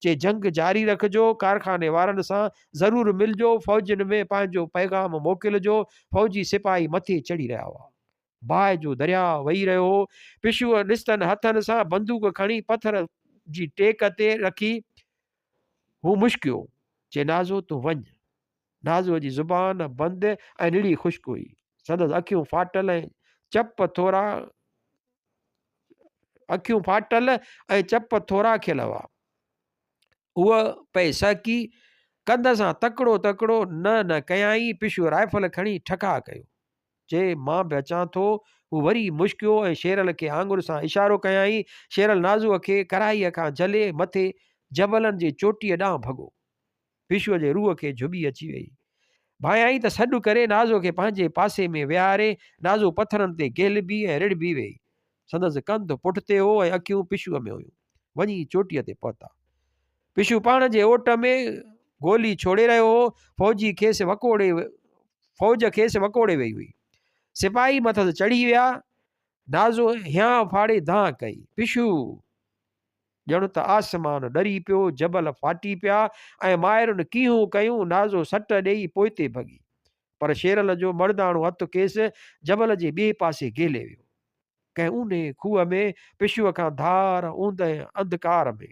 S1: چي جنگ جاري رکجو، ڪارخاني وارن سان ضرور ملجو، فوجين ۾ پنهنجو پيغام موڪلجو. فوجي سپاهي مٿي چڙهي رهيا هئا. باهه جو درياء وهي رهيو هو. پشوء نستن هٿن سان بندوق کڻي پٿر جي ٽيڪ تي رکي. هو مشڪيو، چي نازو تون وڃ. نازوء جي زبان بند ۽ نڙي خشڪ هئي. سندس اکيون ڦاٽل ۽ چپ ٿورا اکيون ڦاٽل ۽ چپ ٿورا کيل هئا. هوء پئي سهڪي. ڪنڌ سان تڪڙو تڪڙو نه نه ڪيائين. پشو رائفل کڻي ٺڪاء ڪيو. چي، مان به اچان ٿو. هو وري مشڪيو ۽ شيرل کي آڱر سان اشارو ڪيائين. شيرل نازوء کي ڪرائيء کان جهلي مٿي جبلن جي چوٽيء ڏانهن ڀڳو. پشوء جي روح کي جهٻي اچي ويئي. ڀانئيائين ته سڏ ڪري نازوء کي پنهنجي پاسي ۾ ويهاري. نازو پٿرن تي گهلبي ۽ رڙهبي ويئي. سندس ڪنڌ پٺتي هو ۽ اکيون پشوء ۾ هيون. وڃي چوٽيء تي پهتا. پشو پاڻ جي اوٽ ۾ گولي ڇوڙي رهيو هو. فوجي کيس وڪوڙي فوج کيس وڪوڙي ويئي هئي. سپاهي مٿس چڙهي ويا. نازو هيانء ڦاڙي دانهن ڪئي، پشو! ڄڻ ته آسمان ڏري پيو، جبل ڦاٽي پيا ۽ مائرن ڪيهون ڪيون، نازو سٽ ڏيئي پوئتي ڀڳي. پر شيرل جو مڙداڻو هٿ کيس جبل جي ٻئي پاسي گهلي ويو. ڪنهن اونهي کوهه ۾، پشوء کان ڌار، اوندهه ۽ انڌڪار ۾.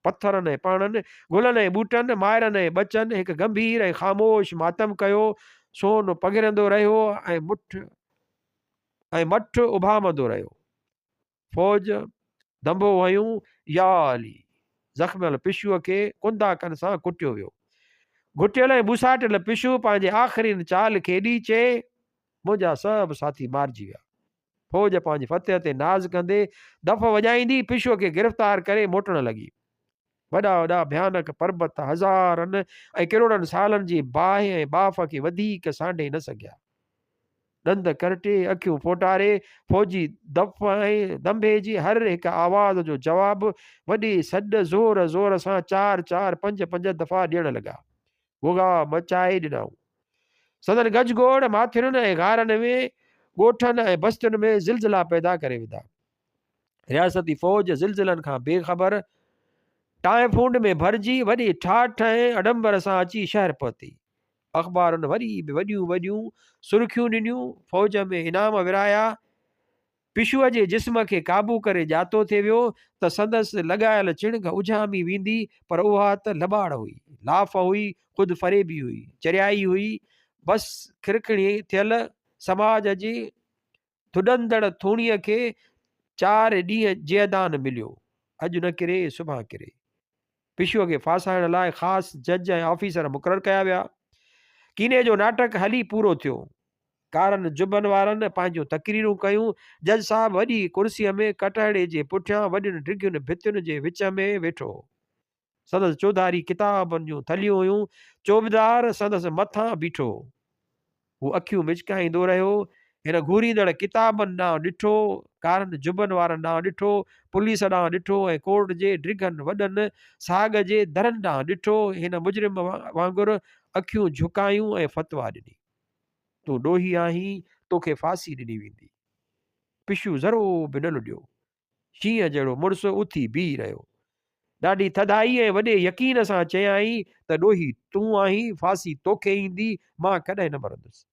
S1: پٿرن ۽ پاڻن، گلن ۽ ٻوٽن، مائرن ۽ ٻچن هڪ گنڀير ۽ خاموش ماتم ڪيو، سون پگهرندو رهيو ۽ مٺ ۽ مٺ اڀامندو رهيو. فوج دنبو هنيون، يا علي! زخميل پشوء کي ڪنداڪن سان ڪٽيو ويو. گهٽيل ۽ ٻوساٽيل پشو پنهنجي آخرين چال کيڏي، چي، منهنجا سڀ ساٿي مارجي ويا. فوج پنهنجي فتح تي ناز ڪندي، دف وڄائيندي، پشوء کي گرفتار ڪري موٽڻ لڳي. وڏا وڏا ڀيانڪ پربت هزارن ۽ ڪروڙن سالن جي باهه ۽ ٻاڦ کي وڌيڪ سانڍي نه سگهيا. ڏند ڪرٽي، اکيون ڦوٽاري، فوجي دف ۽ دنڀي جي هر هڪ آواز جو جواب وڏي سڏ زور زور سان چار چار پنج پنج دفعا ڏيڻ لڳا. غوغاء مچائي ڏنائون. سندن گجگوڙ ماٿرين ۽ غارن ۾، ڳوٺن ۽ بستين ۾ زلزلا پيدا ڪري وڌا. رياستي فوج زلزلن کان بي خبر ٽائفونڊ ۾ ڀرجي وڏي ٺاٺ ۽ اڊمبر سان اچي شهر پهتي. اخبارن وري به وڏيون وڏيون سرخيون ڏنيون، فوج ۾ انعام ورهايا. پشوء جي جسم کي قابو ڪري ڄاتو ٿي ويو ته سندس لڳايل چڻنگ اجهامي ويندي پر اها ته لٻاڙ هئي، لاف هئي، خود فريبي هئي، چريائي هئي، بس کرکڻي ٿيل سماج جي ٿڏندڙ ٿوڻيء کي چار ڏينهن جيئدان مليو. اڄ نه ڪري، سڀان ڪري. پشوء کي ڦاسائڻ لاء خاص جج ۽ آفيسر مقرر ڪيا ويا. ڪيني جو ناٽڪ هلي پورو ٿيو. ڪارن جبن وارن پنهنجون تقريرون ڪيون. جج صاحب وڏي ڪرسيء ۾ ڪٽهڙي جي پٺيان وڏين ڊگهين ڀتين جي وچ ۾ ويٺو هو. سندس چوڌاري ڪتابن جون ٿلهيون هيون. چوبدار سندس مٿان بيٺو هو. هو اکيون مچڪائيندو رهيو. هن گهوريندڙ ڪتابن ڏانهن ڏٺو، ڪارن جبن وارن ڏانهن ڏٺو، پوليس ڏانهن ڏٺو ۽ ڪورٽ جي ڊگهن وڏن ساڳ جي درن ڏانهن ڏٺو. هن مجرم وانگر اکيون جهڪايون ۽ فتويٰ ڏني. تون ڏوهي آهين، توکي ڦاسي ڏني ويندي. پشو ذرو به نه لڏيو. شينهن جهڙو مڙس اٿي بيهي رهيو. ڏاڍي ٿڌائي ۽ وڏي يقين سان چيائين ته ڏوهي تون آهين، ڦاسي توکي ايندي، مان ڪڏهن نه مرندس.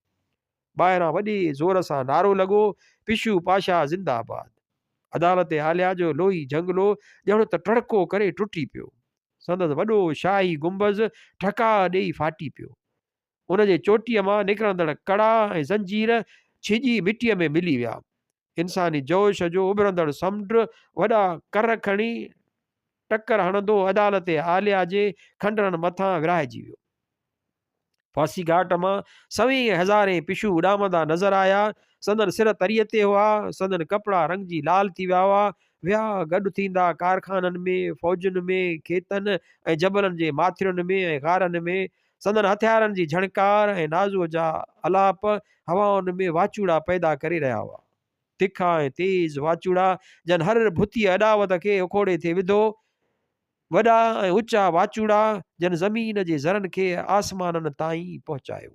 S1: ٻاهران وڏي زور سان نعرو لڳو، پشو پاشا زنده آباد. عدالت عاليه جو لوهي جهنگلو ڄڻ ته ٽڙڪو ڪري ٽٽي پيو. سندس وڏو شاهي گنبذ ٺڪاء ڏيئي ڦاٽي پيو. ان جي چوٽيء مان نڪرندڙ ڪڙا ۽ زنجير ڇڄي مٽيء ۾ ملي ويا. انساني جوش جو اڀرندڙ سمنڊ وڏا ڪر کڻي ٽڪر هڻندو عدالت عاليه جي کنڊرن مٿان ورهائجي ويو. ڦاسي گهاٽ مان سوين ۽ هزارين پشو اڏامندا نظر آيا. سندن سر تريء تي هئا. سندن ڪپڙا رڱجي لال ٿي ويا هئا. ويا گڏ ٿيندا ڪارخانن ۾، فوجن ۾، کيتن ۽ جبلن جي ماٿرين ۾ ۽ غارن ۾. سندن هٿيارن جي جهڻڪار ۽ نازوء جا الاپ هوائن ۾ واچوڙا پيدا ڪري رهيا هئا. تکا ۽ تيز واچوڙا، جن هر ڀتيء اڏاوت کي اکوڙي ٿي وڌو. وڏا ۽ اچا واچوڙا، جن زمين جي ذرن کي آسمانن تائين پهچايو.